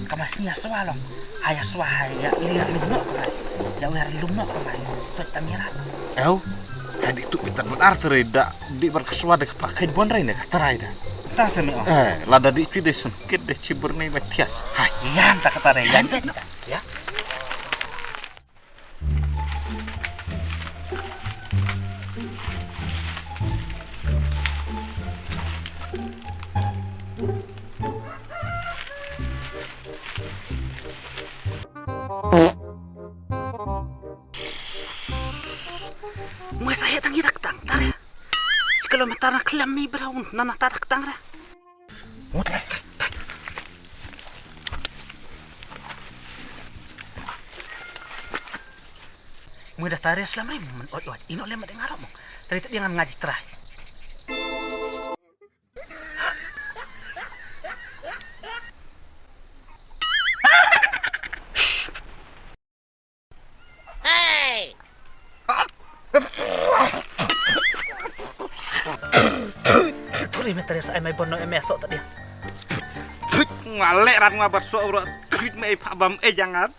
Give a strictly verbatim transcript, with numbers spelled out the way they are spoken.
Ka ma sñiaw swa long. Haya swa haya liar lum noh ka mai. Ya wer lum noh ka mai. Sot tamira. Ew. Hadi tu kita mat ar tere da di bar ka swa de ka pa kai bon rai ne ka tarai da. Ta se me o. Eh, lada di ti de sun kit de cibur ne ba tias. Hai. Yan ta ka tarai yan ta. Ya. Mui sa he tang idak tang tare. Sikalo matar na khlem mi braun na na tadak tang ra. Mui da tare slam rim men ot ot ino lem deng arok mo. Tare tu dia ngan ngaji trai. Turi me tari sa ai mai bono em eso tadi. Ngale rat ngwa baso ro. Trit me ai pha bam e jangan.